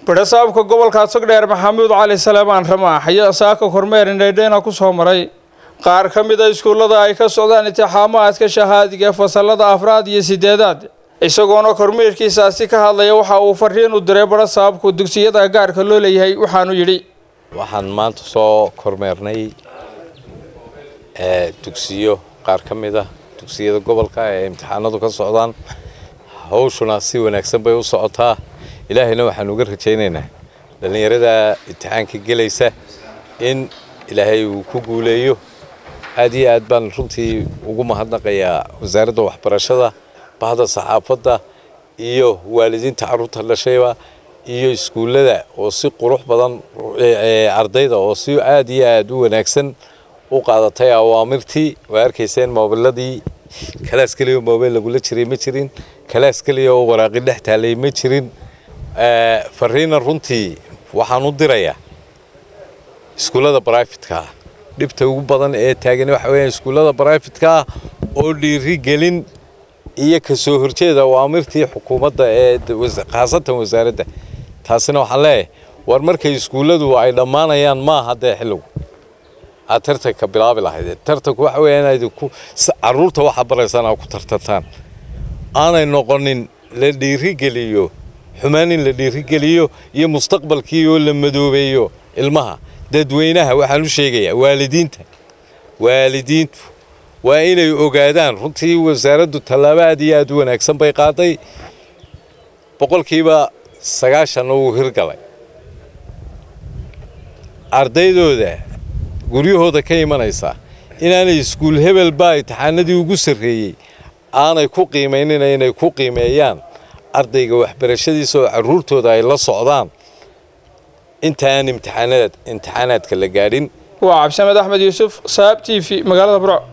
Badhasaabka gobolka Togdheer Maxamuud Cali Saleebaan Ramaax ayaa saaka kormeer indhaydhayna ku soo maray qaar ka mid a iskuullada ay ka socdaan intixaamaadka shahaadiga fasalada afraad iyo sideedaad. Isagoona kormeerkiisaasi ka hadlaya waxa uu fariin u diray badhasaabku dugsiyada gaarka loo leeyahay, waxaanu yidhi: Waxaan maanta soo kormeernay dugsiyo qaar ka mid ah dugsiyada gobolka ee imtixaanadu ka socdaan. Hawshuna si wanaagsan bay u socotaa. Ilaahayna waxaan uga rajaynaynaa dhallinyarada imtixaanka gelaysa in Ilaahay uu ku guuleeyo. Aad iyo aad baan runtii ugu mahadnaqayaa Wasaaradda Waxbarashada, bahda saxaafadda iyo waalidiinta carruurta dhashayba iyo iskuullada oo si qurux badan ardayda oo si aad iyo aad u wanaagsan u qaadatay awaamirtii. Waa arkayseen moobiladii, kalaas keliya moobeyl lagula jiray ma jirin, kalaas keliya oo waraaqi dhex taalay ma jirin. Fariina runtii waxaan u dirayaa iskuullada private-ka ah. Dhibta ugu badan ee taagan waxa weeyaan iskuullada private-ka ah oo dhiirigelin iyo ka soo horjeeda awaamirtii xukuumadda ee khaasatan wasaaradda. Taasina waxaan leeyahay, war markay iskuulladu ay dhammaanayaan maaha dee xilligu aad tartanka bilaabi lahayd. Tartanku waxa weeya inaad ku carruurta waxaa baraysaan aad ku tartantaan, aanay noqonin la dhiirigeliyo xumaan, in la dhiirigeliyo iyo mustaqbalkii oo la madoobeeyo ilmaha. Dadweynaha waxaan u sheegayaa, waalidiinta, waalidiintu waa inay ogaadaan runtii wasaaraddu tallaabo aad iyo aad u wanaagsan bay qaaday, 90% wuu hirgalay. Ardaydooda guryahooda ka imanaysa inaanay iskuul hebel baa imtixaanadii ugu sarreeyey aanay ku qiimaynina, inay ku qiimeeyaan ardayga waxbarashadiisa oo carruurtooda ay la socdaan inta aan imtixaanaadka la gaadhin. Waa Cabdisamed Axmed Yuusuf, Saab TV, magaalada Burco.